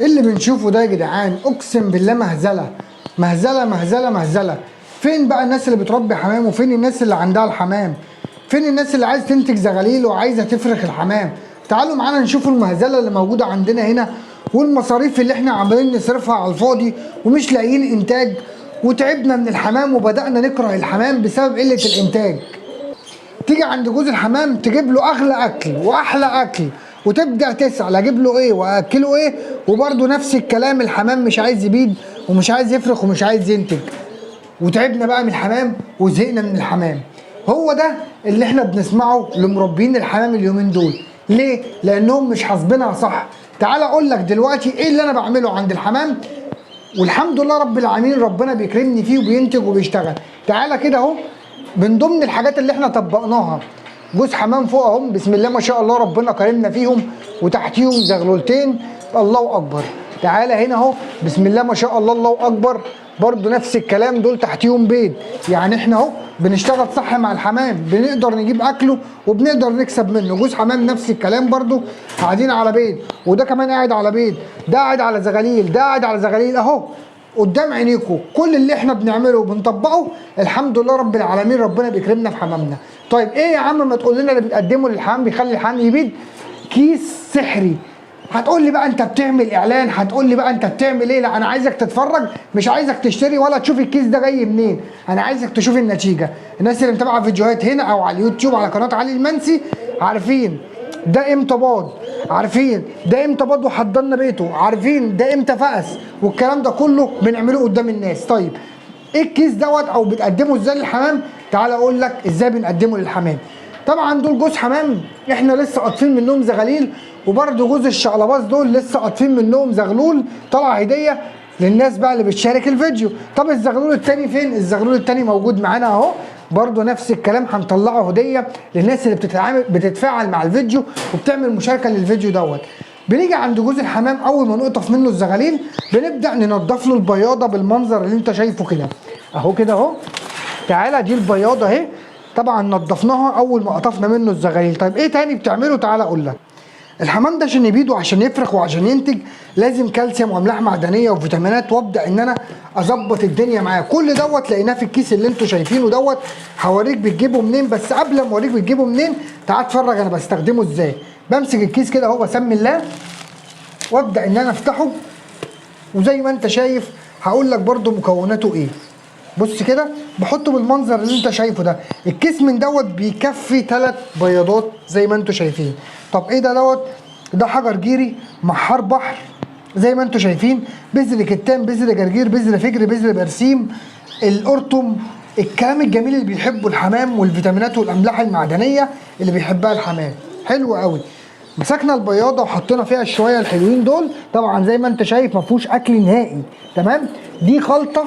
اللي بنشوفه ده يا جدعان اقسم بالله مهزله مهزله مهزله مهزله. فين بقى الناس اللي بتربي حمام؟ وفين الناس اللي عندها الحمام؟ فين الناس اللي عايز تنتج زغاليل وعايزه تفرخ الحمام؟ تعالوا معانا نشوف المهزلة اللي موجودة عندنا هنا، والمصاريف اللي احنا عمالين نصرفها على الفاضي ومش لاقيين انتاج، وتعبنا من الحمام وبدأنا نكره الحمام بسبب قلة الانتاج. تيجي عند جوز الحمام تجيب له اغلى اكل واحلى اكل، وتبدا تسال اجيب له ايه واكله ايه، وبرده نفس الكلام، الحمام مش عايز يبيض ومش عايز يفرخ ومش عايز ينتج. وتعبنا بقى من الحمام وزهقنا من الحمام. هو ده اللي احنا بنسمعه لمربيين الحمام اليومين دول. ليه؟ لانهم مش حاسبينها صح. تعال اقول لك دلوقتي ايه اللي انا بعمله عند الحمام، والحمد لله رب العالمين ربنا بيكرمني فيه وبينتج وبيشتغل. تعالى كده اهو، من ضمن الحاجات اللي احنا طبقناها جوز حمام فوق اهم، بسم الله ما شاء الله ربنا كرمنا فيهم، وتحتيهم زغلولتين، الله اكبر. تعالى هنا اهو، بسم الله ما شاء الله الله اكبر، برضو نفس الكلام، دول تحتيهم بيض. يعني احنا اهو بنشتغل صح مع الحمام، بنقدر نجيب اكله وبنقدر نكسب منه. جوز حمام نفس الكلام برضو، قاعدين على بيض، وده كمان قاعد على بيض، ده قاعد على زغاليل، ده قاعد على زغاليل اهو قدام عينيكم. كل اللي احنا بنعمله وبنطبقه الحمد لله رب العالمين ربنا بيكرمنا في حمامنا. طيب ايه يا عم ما تقول لنا اللي بتقدمه للحمام بيخلي الحمام يبيض؟ كيس سحري. هتقول لي بقى انت بتعمل اعلان، هتقول لي بقى انت بتعمل ايه؟ لا، انا عايزك تتفرج، مش عايزك تشتري ولا تشوف الكيس ده جاي منين، انا عايزك تشوف النتيجة. الناس اللي متابعه فيديوهات هنا او على اليوتيوب على قناة علي المنسي عارفين ده امتى باض، عارفين ده امتى باض وحضرنا بيته، عارفين ده امتى فقس، والكلام ده كله بنعمله قدام الناس. طيب ايه الكيس دوت او بتقدمه ازاي للحمام؟ تعال اقول لك ازاي بنقدمه للحمام. طبعا دول جوز حمام احنا لسه قاطفين منهم زغاليل، وبرده جوز الشقلباز دول لسه قاطفين منهم زغلول، طلع هديه للناس بقى اللي بتشارك الفيديو. طب الزغلول التاني فين؟ الزغلول التاني موجود معانا اهو، برده نفس الكلام هنطلعه هديه للناس اللي بتتعامل بتتفاعل مع الفيديو وبتعمل مشاركة للفيديو دوت. بنيجي عند جوز الحمام اول ما نقطف منه الزغاليل بنبدا ننضف له البياضه بالمنظر اللي انت شايفه كده اهو كده اهو. تعالى دي البياضه اهي، طبعا نضفناها اول ما قطفنا منه الزغاليل. طيب ايه تاني بتعمله؟ تعالى اقول لك. الحمام ده عشان يبيض وعشان يفرخ وعشان ينتج لازم كالسيوم واملاح معدنية وفيتامينات، وابدا ان انا اظبط الدنيا معاه. كل دوت لقيناه في الكيس اللي انتوا شايفينه دوت. هوريك بتجيبه منين، بس قبل ما اوريك بتجيبه منين تعال اتفرج انا بستخدمه ازاي. بمسك الكيس كده اهو، بسمي الله وابدا ان انا افتحه، وزي ما انت شايف هقول لك برده مكوناته ايه. بص كده، بحطه بالمنظر اللي انت شايفه ده. الكيس من دوت بيكفي 3 بياضات زي ما انتوا شايفين. طب ايه ده دوت؟ ده حجر جيري محار بحر زي ما انتوا شايفين، بذر كتان، بذر جرجير، بذر فجر، بذر برسيم، القرطم، الكلام الجميل اللي بيحبه الحمام، والفيتامينات والاملاح المعدنية اللي بيحبها الحمام. حلو قوي. مسكنا البياضه وحطينا فيها الشويه الحلوين دول. طبعا زي ما انت شايف ما فيهوش اكل نهائي، تمام؟ دي خلطه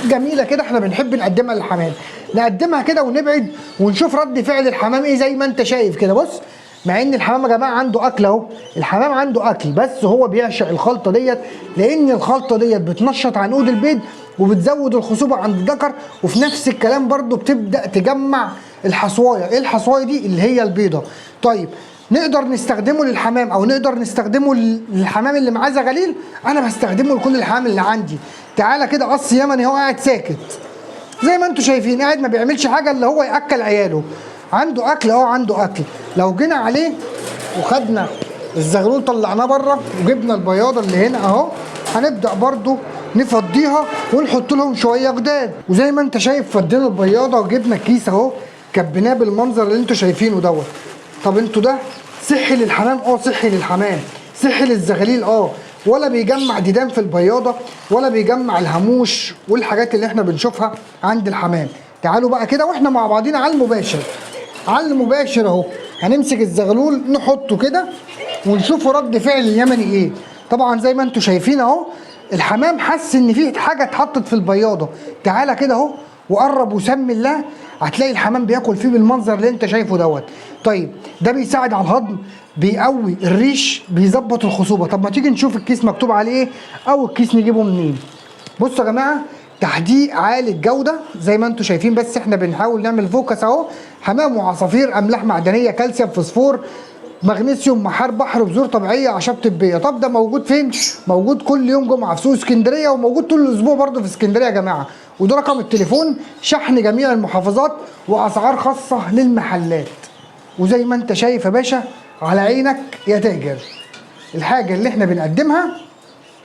جميلة كده احنا بنحب نقدمها للحمام، نقدمها كده ونبعد ونشوف رد فعل الحمام ايه. زي ما انت شايف كده، بص، مع ان الحمام يا جماعة عنده اكل اهو، الحمام عنده اكل، بس هو بيعشق الخلطة ديت، لان الخلطة ديت بتنشط عنقود البيض وبتزود الخصوبة عند الذكر، وفي نفس الكلام برضو بتبدا تجمع الحصوايه. ايه الحصوايه دي؟ اللي هي البيضة. طيب نقدر نستخدمه للحمام او نقدر نستخدمه للحمام اللي معاه زغاليل؟ انا بستخدمه لكل الحمام اللي عندي. تعالى كده، قص يمني اهو قاعد ساكت زي ما انتم شايفين، قاعد ما بيعملش حاجة اللي هو ياكل عياله. عنده اكل اهو، عنده اكل. لو جينا عليه وخدنا الزغلول طلعناه بره وجبنا البياضه اللي هنا اهو، هنبدا برضو نفضيها ونحط لهم شوية جداد. وزي ما انت شايف فضينا البياضه وجبنا الكيس اهو، كبيناه بالمنظر اللي انتم شايفينه دوت. طب انتوا ده صحي للحمام؟ اه صحي للحمام، صحي للزغاليل اه، ولا بيجمع ديدان في البياضه ولا بيجمع الهاموش والحاجات اللي احنا بنشوفها عند الحمام. تعالوا بقى كده واحنا مع بعضينا على المباشر، على المباشر اهو، هنمسك الزغلول نحطه كده ونشوف رد فعل اليمني ايه. طبعا زي ما انتم شايفين اهو، الحمام حس ان في حاجة اتحطت في البياضه. تعالى كده اهو وقرب وسمي الله، هتلاقي الحمام بياكل فيه بالمنظر اللي انت شايفه دوت. طيب ده بيساعد على الهضم، بيقوي الريش، بيظبط الخصوبة. طب ما تيجي نشوف الكيس مكتوب عليه ايه او الكيس نجيبه منين. بصوا يا جماعة، تحديق عالي الجودة زي ما انتم شايفين، بس احنا بنحاول نعمل focus اهو. حمام وعصافير، املاح معدنية، كالسيوم، فوسفور، مغنيسيوم، محار بحر، بذور طبيعية، اعشاب طبية. طب ده موجود فين؟ موجود كل يوم جمعه في سوق اسكندرية، وموجود طول الاسبوع برضه في اسكندرية يا جماعة. وده رقم التليفون، شحن جميع المحافظات واسعار خاصة للمحلات. وزي ما انت شايف يا باشا، على عينك يا تاجر، الحاجة اللي احنا بنقدمها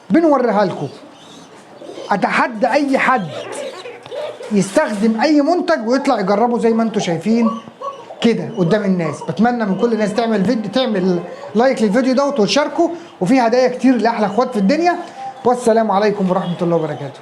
بنوريها لكم. اتحدى اي حد يستخدم اي منتج ويطلع يجربه زي ما انتم شايفين كده قدام الناس. بتمنى من كل الناس تعمل فيديو، تعمل like للفيديو دوت وتشاركه، وفي هدايا كتير لاحلى اخوات في الدنيا. والسلام عليكم ورحمة الله وبركاته.